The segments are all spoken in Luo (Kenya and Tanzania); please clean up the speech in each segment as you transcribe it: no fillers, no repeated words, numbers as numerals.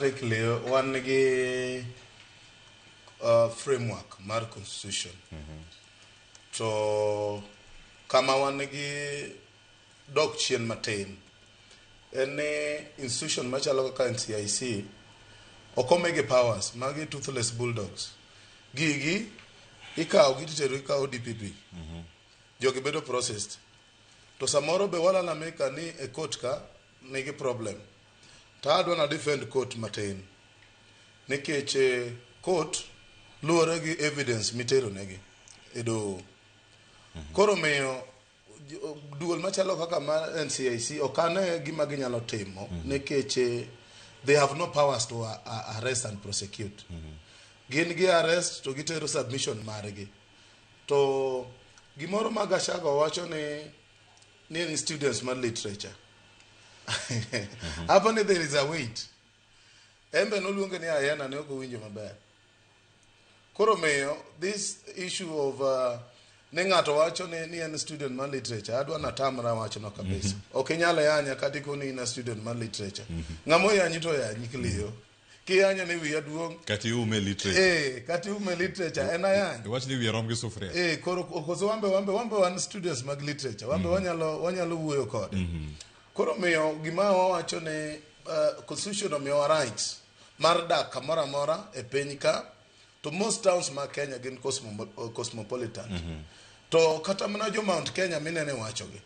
Basically, wan gi framework mar constitution. To kama wan gi dok chien matin en ni institution machalo kaka NCIC ok omigi powers magi toothless bulldogs. Gigi ikawo gi titero ikawo DPP. Jogi bedo processed. To samoro be walalamika ni e court ka nigi problem. To adwa na defend court matin. Nikech court luwore gi evidence mitero negi e doho. Koro miyo duol machalo kaka mar NCIC ok ane gima ginyalo timo nikech they have no powers to arrest and prosecute. Gin gi arrest to gitero submission margi. To gimoro ma Gachagua wacho ni en students mar literature. Hapo ni there is a weight. En be noluonge ni hyena ne ok owinjo maber. Koro miyo this issue of ni ng'ato wacho ni en student mar literature adwa natamra wachno kabisa. Ok inyal yanya kata ikoni in a student mar literature. Ng'ama oyanyi to oyanyi Cleo. Kiyanya ni wiya duong' Kata iume literature. Kata iume literature en ayany. Iwach ni wiye rom gi sufuria. Koro koso wambe wan students mag literature. Wambe wanyalo wuoyo kode. Koro miyo gima wawacho ni constitution omiyowa rights mar dak kamoro amora e piny ka to most towns mag Kenya gin cosmopolitan. To kata mana jo Mount Kenya minene wachogi.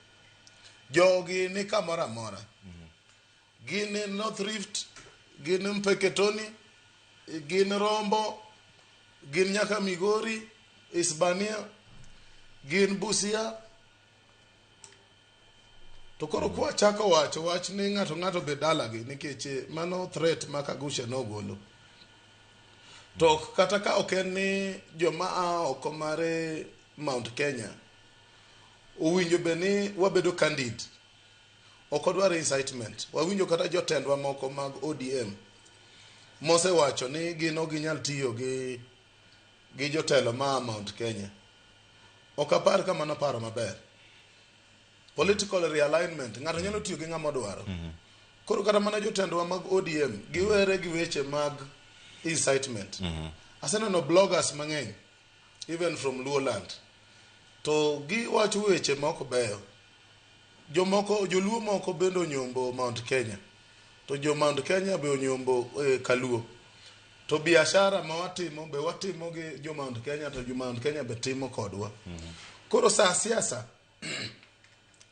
Jogi ni kamoro amora. Gin North Rift, gin Mpeketoni, gin Rombo, gin nyaka Migori, Isebania, gin Busia. To koro kwachako wacho wach ni ng'ato ng'ato bed dalagi nikech mano threat ma Kagusha nogolo. To kata ka ok en ni joma a oko mar Mount Kenya owinjo bed ni wabedo candid. Ok odwar incitement. Wawinjo kata jotendwa moko mag ODM mosewacho ni gin ok ginyal tiyo gi jotelo ma Mount Kenya. Ok apar ka mano paro maber. Political realignment, ng'ato nyalo tiyo gi ng'ama odwaro. Koro kata mana jotendwa mag ODM giwere gi weche mag incitement. Aseneno bloggers mang'eny even from Luoland to giwacho weche ma ok beyo. Jomoko joluo moko bende onyombo Mount Kenya to jo Mount Kenya be onyombo Kaluo. To biashara ma watimo be watimo gi jo Mount Kenya to jo Mount Kenya be timo kodwa. Koro sa siasa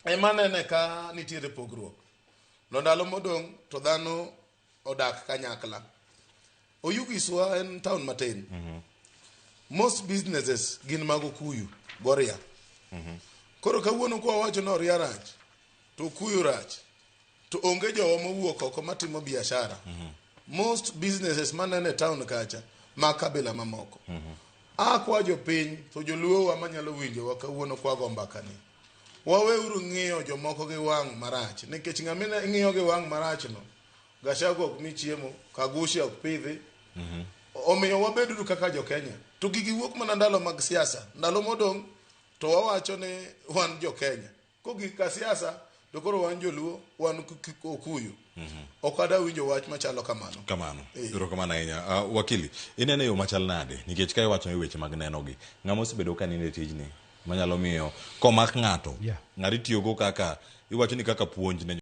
ema nene ka nitiere pogruok. No ndalo modong' to dhano odak kanyakla. Oyugiswa en town matin. Most businesses gin mag Okuyu, Goria. Koro kawuono kwa wacho ni Oria rach, to Okuyu rach, to onge jowa mowuok oko matimo biashara. Most businesses manene e town kacha mag kabila mamoko. Akwa jopiny to joluowa manyalo winjowa kawuono kwago mbaka ni. Waweuru ng'iyo jomoko gi wang' marach nikech ng'ama ng'iyo gi wang' marach no Gachagua ok mi chiemo, Kagusha ok pidhi. Omiyo wabeduru kaka jo-Kenya. To gigi wuok mana ndalo mag siasa. Ndalo modong' to wawacho ni wan jo-Kenya. Kogik ka siasa to koro wan joluo, wan Okuyu. Ok ada winjo wach machalo kamano. Kamano. Erokamano ahinya. Wakili, ineno e yo machal nade? Nikech ka iwacho ni weche mag neno gi, ng'ama osebedo ka nindo e tijni manyalo miyo komak ng'ato, ng'ato itiyogo kaka iwacho ni kaka puonj ne